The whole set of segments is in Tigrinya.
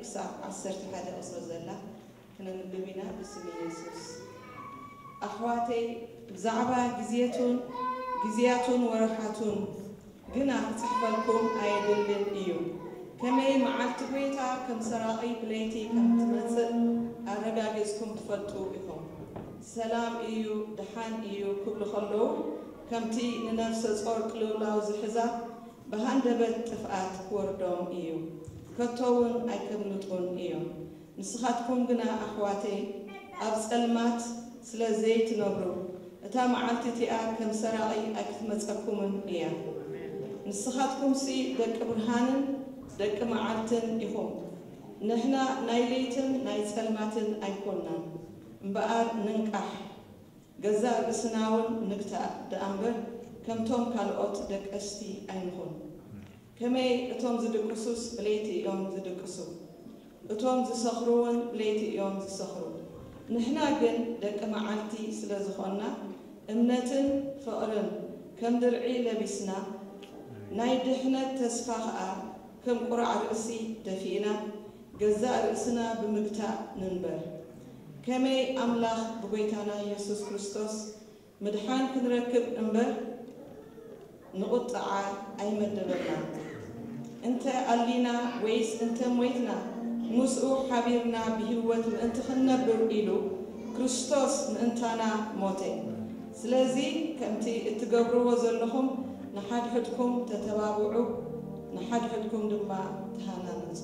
ክሳብ ዓሰርተ ሓደ ቁጽሪ ዘላ ክነንብብ ኢና። ብስም የሱስ። ኣሕዋተይ፣ ብዛዕባ ግዜቱን፣ ግዜያቱን ወርሓቱን ግና ክጽሕፈልኩም ኣየድልን እዩ። ከመይ መዓልቲ ጐይታ ከም ሰራቒ ብለይቲ ከም ትመጽእ ኣረጋጊጽኩም ትፈልጡ ኢኹም። ሰላም እዩ፣ ደሓን እዩ ክብሉ ከለዉ፣ ከምቲ ንነፍሰ ጾር ቅልውላው ዝሕዛ፣ ብሃንደበት ጥፍኣት ክወርዶም እዩ፣ ከቶ እውን ኣይከምልጡን እዮም። ንስኻትኩም ግና ኣሕዋተይ፣ ኣብ ጸልማት ስለ ዘይትነብሩ፣ እታ መዓልቲ እቲኣ ከም ሰራቒ ኣይክትመጸኩምን እያ። ንስኻትኩምሲ ደቂ ብርሃንን ደቂ መዓልትን ኢኹም። ንሕና ናይ ለይትን ናይ ጸልማትን ኣይኮንናን፣ እምበኣር ንንቃሕ፣ ገዛእ ርእስና እውን ንግታእ ደኣ እምበር፣ ከምቶም ካልኦት ደቀስቲ ኣይንኹን። ከመይ እቶም ዝድቅሱስ ብለይቲ እዮም ዝድቅሱ፣ እቶም ዝሰኽሩ እውን ብለይቲ እዮም ዝሰኽሩ። ንሕና ግን ደቂ መዓልቲ ስለ ዝኾንና፣ እምነትን ፍቕርን ከም ድርዒ ለቢስና፣ ናይ ድሕነት ተስፋ ኸኣ ከም ቁራዕ ርእሲ ደፊእና፣ ገዛእ ርእስና ብምግታእ ንንበር። ከመይ ኣምላኽ ብጐይታና የሱስ ክርስቶስ ምድሓን ክንረክብ እምበር፣ ንቑጥዓ ኣይመደበናን። እንተ ኣሊና ወይስ እንተ ሞይትና፣ ምስኡ ሓቢርና ብህይወት ምእንቲ ክንነብር ኢሉ፣ ክርስቶስ ምእንታና ሞተ። ስለዚ፣ ከምቲ እትገብርዎ ዘለኹም፣ ንሓድሕድኩም ተተባብዑ፣ ንሓድሕድኩም ድማ ተሃናንጹ።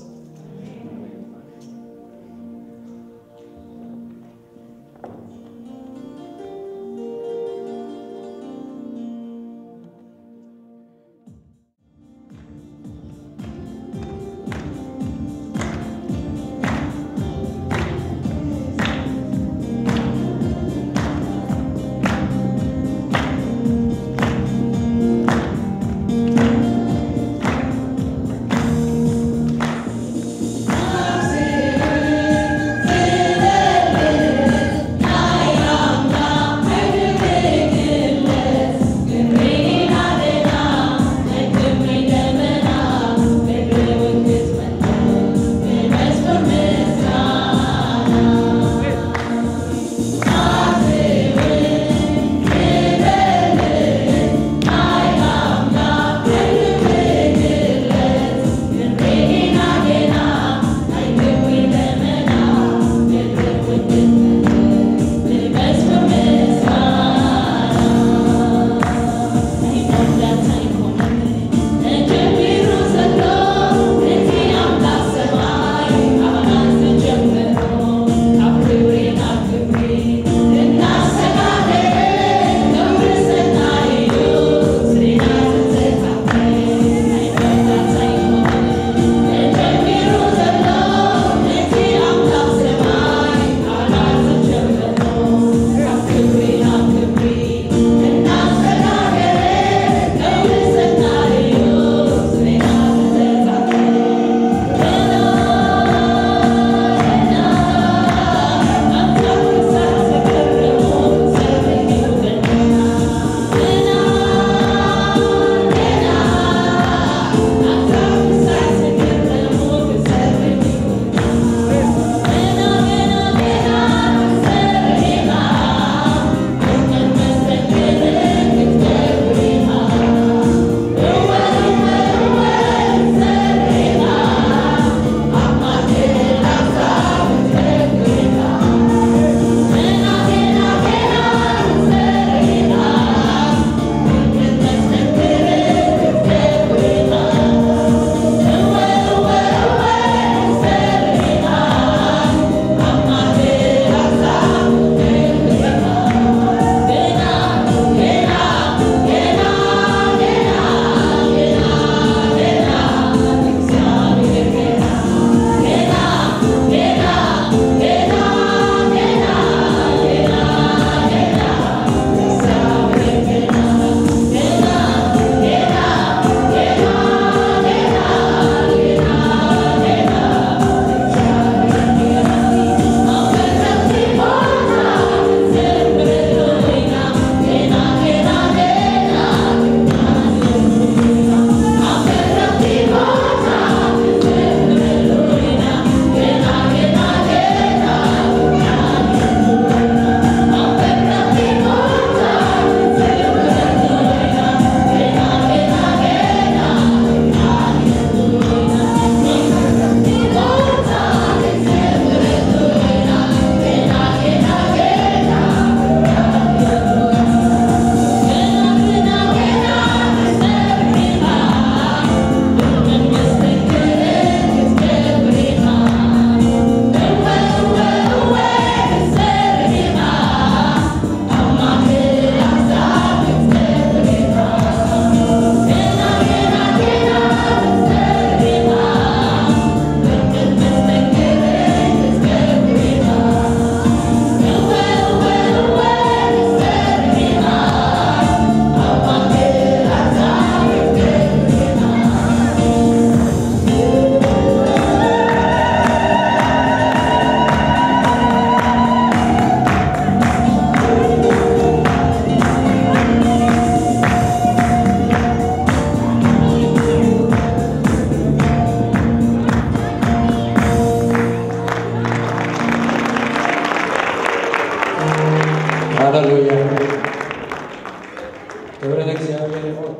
እግዚኣብሔር ይኹን።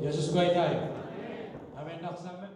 የሱስ ጎይታ እዩ። ኣሜን። እናክሰምዕ